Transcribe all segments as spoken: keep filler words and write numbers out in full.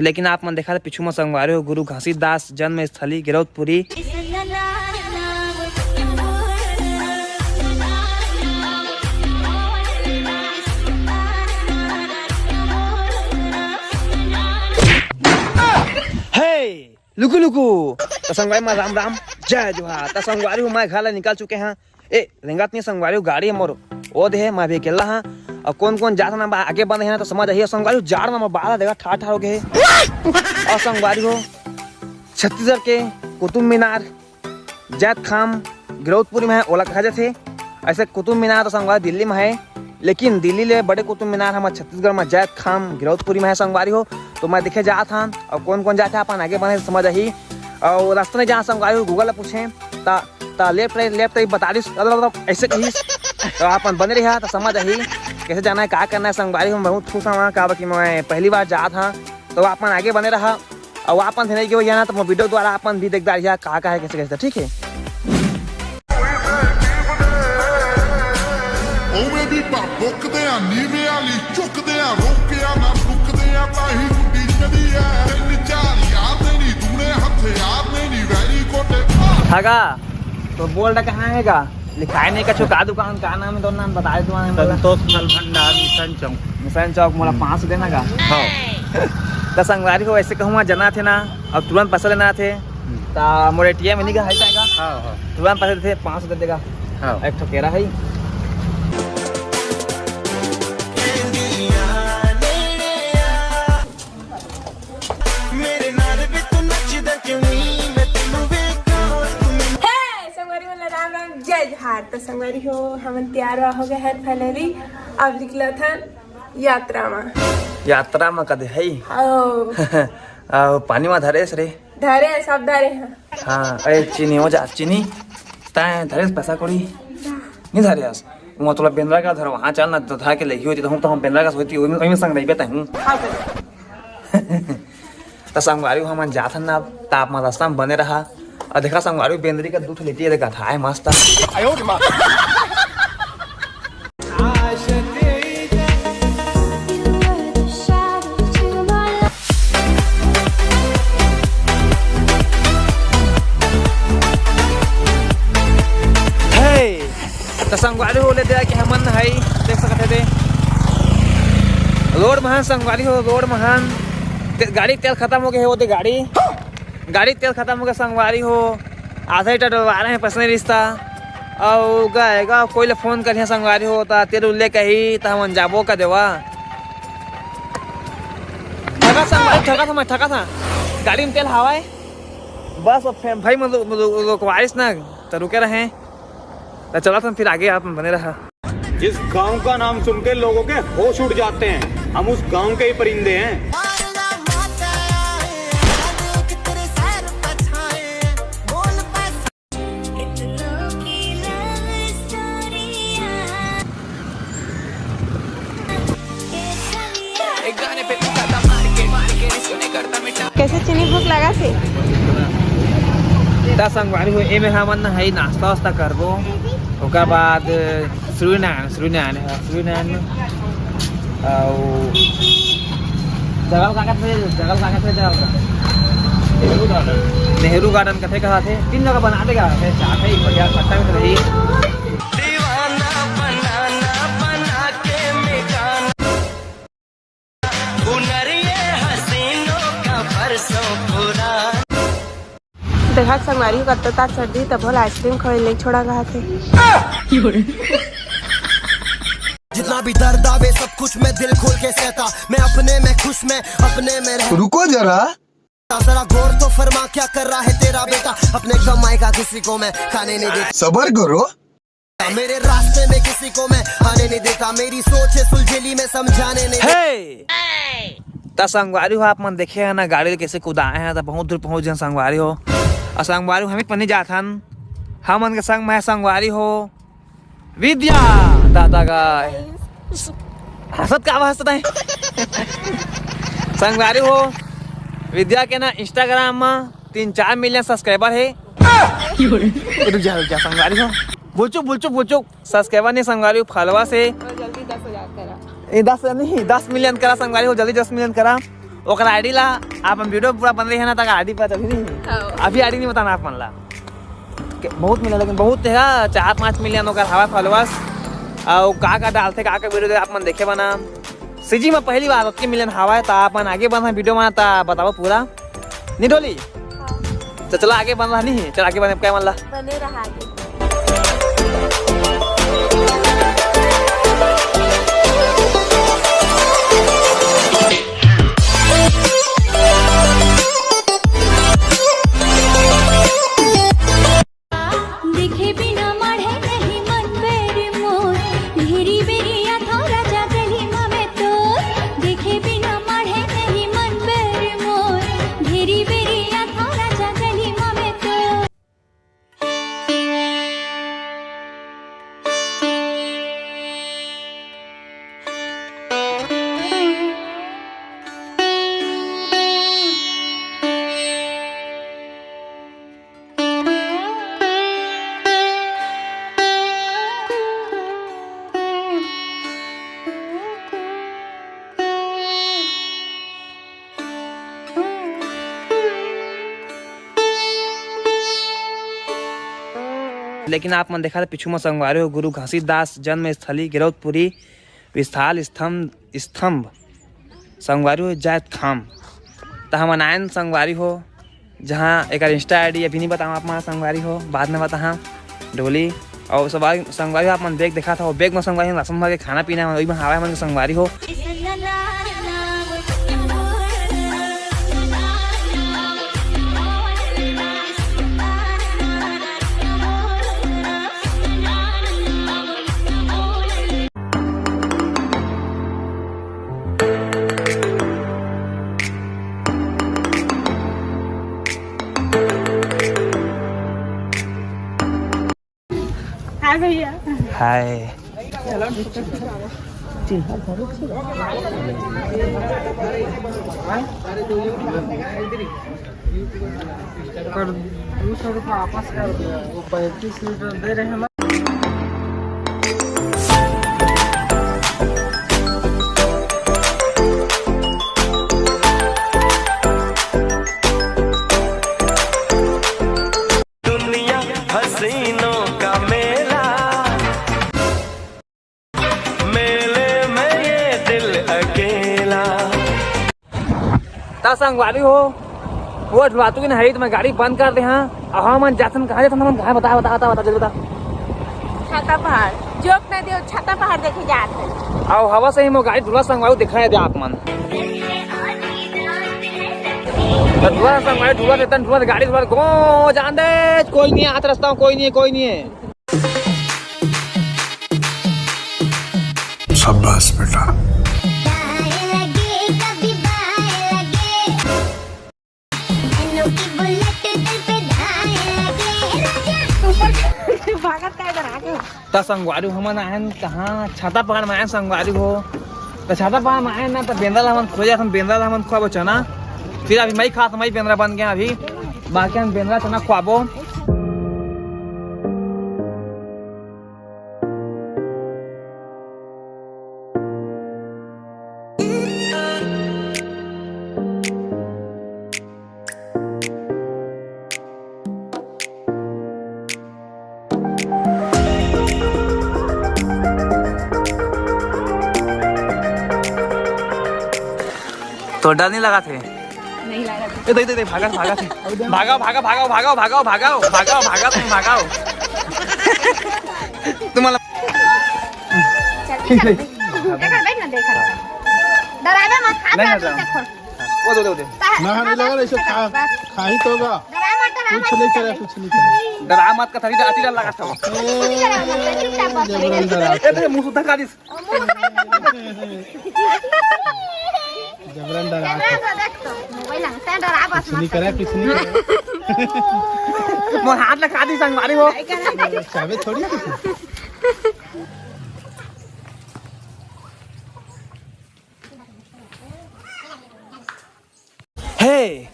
लेकिन आप मन देखा पीछू में संगवारी हो गुरु घासीदास जन्म स्थली गिरौदपुरी। हे लुकु लुकु, त संगवारी मन राम राम, जय जोहार। त संगवारी हो मैं घर ले निकल चुके हंव। ए, रेंगत नहीं संगवारी हो, गाड़ी मोर ओ दे हे, मैं भी अकेला हंव। अउ कोन कोन जात हे ना, बा-, आगे बंद हे ना, त समझ आही। संगवारी हो, जाड़ में मोर बाल देखा ठाढ़ ठाढ़ हो गे हे। अउ संगवारी हो, छत्तीसगढ़ के कुतुब मीनार जैतखाम गिरौदपुरी में हे, ओला कहा जाथे। अइसे कुतुब मीनार तो संगवारी दिल्ली में हे, लेकिन दिल्ली ले बड़े कुतुब मीनार हमर छत्तीसगढ़ में जैतखाम गिरौदपुरी में हे संगवारी हो। तो मैं देखे जात हंव, अउ कोन कोन जात हे अपन आगे बने समझ आही। अउ रास्ता नहीं जाना संगवारी हो, Google ला पूछे ता, ता left right, left right बता दिस, अइसे कहिस। तो अपन बने रहा तो समझ आही कैसे जाना हे, का करना हे संगवारी हो। मैं बहुत खुश हंव, काबर कि मैं पहली बार जात हंव। तो अपन आगे बने रहा, अउ अपन ध्यान के वजह ना, तो मोर video द्वारा अपन भी देख डारिहा का का हे, कैसे कैसे, ठीक हे। ओमे ਵੀ ਭਾ ਬੁੱਕਦੇ ਆ ਨੀਵੇਂ ਵਾਲੀ ਚੁੱਕਦੇ ਆ ਰੋਕਿਆ ਨਾ ਰੁਕਦੇ ਆ ਤਾਂ ਹੀ ਗੁੱਡੀ ਚੜੀ ਐ। ਤਿੰਨ ਚਾਰ ਯਾਰ ਨੇ ਨੀ ਦੂਣੇ ਹਥਿਆਰ ਨੇ ਨੀ ਵੈਰੀ ਕੋਟੇ। ठगा, तो बोल रहा कहाँ हे गा? लिखाए नहीं कछु, का दुकान, का नाम हे? तो नाम बता दे दुकान वाला। संतोष फल भंडार, मिशन चौक। मिशन चौक, मोला हम्म। पाँच सौ देना गा। हाँ। त संगवारी हो, अइसे कहूँ जना थे ना, अउ तुरंत पैसा लेना थे, हम्म। त मोर ATM नहीं गा, हे का? हाँ, हाँ। तुरंत पैसा देथे, पाँच सौ दे देगा। हाँ। एक ठो केरा हे। हे, संगवारी मन ला राम राम, जय जोहार। त संगवारी हो, हमन तैयार हो गे हन finally। अब निकलत हन यात्रा मा। यात्रा मा कदे हे? ओ। अउ पानी मा धरेस रे? धरे, सब धरे हंव। हाँ, ए चीनी हो जा, चीनी। तैं धरेस पैसा कौड़ी? नहीं धरेस? मैं तोला बेंदरा का धर, वहाँ चल ना, तो धर के लेगी होती, तो हम, तो हम बेंदरा का सोचती, वही में, वही में संग रहिबे तैं हूँ। हाँ, सर। त संगवारी हो, हमन जात हन ना, त आप मन रास्ता में बने रहा। अउ देखा संगवारी हो, बेंदरी का दू ठो लेटी हे, देखा था, है मस्त। हे, त संगवारी हो, ले दे के हमन हई, देख सकत हे दे। रोड महान संगवारी हो, रोड महान। ते-, गाड़ी तेल खतम हो गे हे, वो दे गाड़ी। गाड़ी तेल खतम हो गे संगवारी हो। आधा लीटर डलवा रहे हैं, पसने रिश्ता। अउ गा, गा, कोई ले फोन करिया संगवारी हो, त तेल उल्ले कही, त हमन जाबो का देवा। ठगा संगवारी, ठगा था मैं, ठगा था। गाड़ी में तेल हवाए। बस, अब फे-, भाई, मैं लो-, लो-, लोकवारिस ना, त रुके रहे। त चला था फिर आगे, आप बने रहा। जिस गांव का नाम सुन के लोगों के होश उड़ जाते हैं, हम उस गांव के ही परिंदे हैं। कैसे चीनी भूख लगा से? त संगवारी हो, एमे हमन हई नाश्ता वास्ता करबो, ओकर बाद सुरु नान, सुरु नान, हाँ, सुरु नान। अउ जगह का कथे, जगह का कथे, जगह का? नेहरू गार्डन। नेहरू गार्डन कथे कहा थे, तीन जगह बना देगा, चार है, बढ़िया खट्टा भी तो रही। दीवाना बनाना बना के मिटाना। देखा संगवारी हो, कत्तो तार सर्दी, तभो ला आइसक्रीम खवाई ले छोड़ा कहा थे। जितना भी दर्द आवे, सब कुछ मैं दिल खोल के सहता। मैं अपने में खुश, मैं अपने में रहता। रुको जरा। जरा गौर तो फरमा, क्या कर रहा है तेरा बेटा? अपने कमाई का किसी को मैं खाने नहीं देता। सबर करो। मेरे रास्ते में किसी को मैं आने नहीं देता। मेरी सोच है सुलझेली, मैं समझाने नहीं देता। हे! त संगवारी हो, आप मन देखे हे ना, गाड़ी ल कैसे कुदाए हे, त बहुत दूर पहुंच गए संगवारी हो। अउ संगवारी हो, हम ही पन्नी जात हन, हमन के संग में संगवारी हो, विद्या, दादा गा। हंसत का हंसत हे? संगवारी हो, विद्या के ना Instagram में तीन चार million subscriber हे। रुक जा, रुक जा, संगवारी हो। बोलचो, बोलचो, बोलचो। Subscriber नहीं संगवारी हो, followers हे। और जल्दी दस हजार करा। ए, दस नहीं, दस million करा संगवारी हो, जल्दी दस million करा। ओकर आईडी ला आप मन वीडियो पूरा बन रही है ना, तक आईडी पता चलही नहीं। हाँ। अभी आईडी नहीं बताना आप मन ला। के-, बहुत मिले, लेकिन बहुत है, चार पाँच मिलियन ओकर हवा फॉलोअर्स। और का का डालथे, का का वीडियो आप मन देखे बना। सीजी में पहली बार ओतके मिलियन हवा है, तो आप मन आगे बढ़ना वीडियो में, तो बताओ पूरा। नहीं डोली? हाँ। तो चला आगे बढ़ना नहीं, चला आगे बढ़ने का मन ला। बने रहा आगे। देखे बिना माढ़े नहीं मन बर मोर, घेरी बेरिया थोड़ा जा गली मा मैं तोर। देखे बिना माढ़े नहीं मन बर मोर, घेरी बेरिया थोड़ा जा गली मा मैं तोर। लेकिन आप मन देखा था पीछू में संगवारी हो गुरु घासीदास जन्म स्थली गिरौदपुरी विशाल स्तंभ, स्तंभ संगवारी हो जाए थाम। त हमन आयन संगवारी हो, जहाँ एकर इंस्टा आईडी अभी नहीं बताऊँ आप मन संगवारी हो, बाद में बताहा डोली। और सब संगवारी हो, आप मन बैग देखा था, बैग में संगवारी हो, राशन भर के खाना पीना है, वही में हवा है मन के संगवारी हो। हाय भैया। हाय। कर दो सौ रुपया वापस कर दो, वो पैंतीस लीटर दे रहे हैं। दुनिया हसीनों का मेला, मेले में ये दिल अकेला। त संगवारी हो, वो ढुलातू के नहरी त मैं गाड़ी बंद कर दे हाँ। अउ हमन जाथन कहाँ, जाथन हमन कहाँ? बता, बता, बता, बता, जल्दी बता। छाता पहाड़, जोक नदी अउ छाता पहाड़ देखे जात हे। अउ हवा से ही मो गाड़ी ढुला संगवारी दिखाई दे आप मन। त ढुला संगवारी, ढुला देतन, ढुला गाड़ी ढुला गो जान दे, कोई नहीं है, हाथ रस्ता में कोई नहीं है, कोई नहीं है। शाबाश बेटा। त संगवारी हमन आयन कहाँ? छाता पहाड़ में आयन संगवारी हो। त छाता पहाड़ में आयन ना, त बेंदरा ला हमन खोजे, हम बेंदरा ला हमन खुआबो चना। फिर अभी मई खास मई बेंदरा बन गया अभी, बाकी हम बेंदरा चना खुआबो। तो डर नहीं लगा थे? नहीं लगा थे। ए, दे, दे, दे, भागा, भागा थे। भागाओ, भागा, भागाओ, भागाओ, भागाओ, भागाओ, भागाओ, भागाओ, तुम भागाओ। तुम्हारा चल, ठीक है। चल। देखा, बैठ ना, देखा। डरावे मत, हाथ नहीं, नहीं, नहीं। वो दे, दे, दे। ना, नहीं लगा, ऐसे खा, खा ही तो होगा। डरा मत, डरा मत, कुछ नहीं करे, चल। कुछ नहीं करे। डरा मत, कथरी डर लगा था। ए, चुपचाप बस। जबरन डरा। ए, तेरे मुंह सुद्धा खा दिस। जबरन डरा। मोबाइल से डरा बस कुछ नहीं करे, कुछ नहीं करे। मोर हाथ लगा दी संगवारी हो। चाबे थोड़ी कुछ। हे,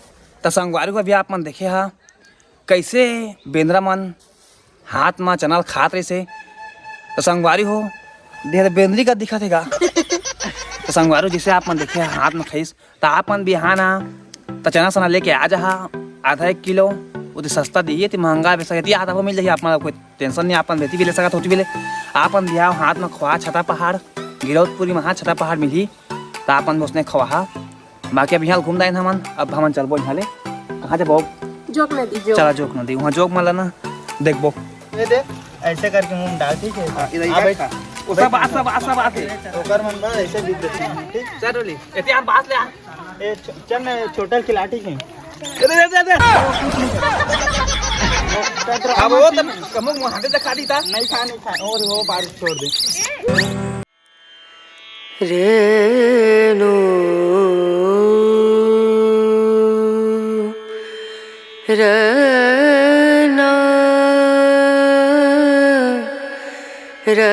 त संगवारी हो, अभी आप मन देखे हा, कइसे बेंदरा मन हाथ म चना ल खात रहिसे। त संगवारी हो, देह बेंदरी का दिखत हे गा। तो संगवारी, जैसे आप मन देखे हाथ में खइस, त आप मन बिहान आ त चना सना लेके आ जाहा, आधा एक किलो। वो तो सस्ता दिही, ते महंगा बेचथे, आधा वो मिल जाही आप मन ला, कोई टेंशन नहीं। आप मन बेटी भी ले सकत हो, भी ले। आप मन बिहाव हाथ में खवा छता पहाड़, गिरौदपुरी में, हाँ, छता पहाड़ मिलही, त आप मन उसने खवाहा। बाकी अब यहाँ घूम दाइन हमन, अब हमन चलबो यहाँ ले। कहाँ जबो? जोक नदी। जोक। चला जोक नदी, वहाँ जोक मन ला ना देखबो। ये दे, ऐसे करके मुंह में डाल, ठीक है? हाँ, इधर हाँ, इधर बैठ। खा। वो सब बात, सब बात, सब बात है। ओकर मन बा ऐसे भी देखते हैं, ठीक? चल डोली, एती हम बात ले आ। ए, च-, चल ना, छोटा खिला, ठीक है? दे, दे, दे, दे। अब वो तब कमुक मुहांदे दिखा दी था। नहीं खा, नहीं खा, और वो बारिश छोड़ दे। रेणु रेणा रेणा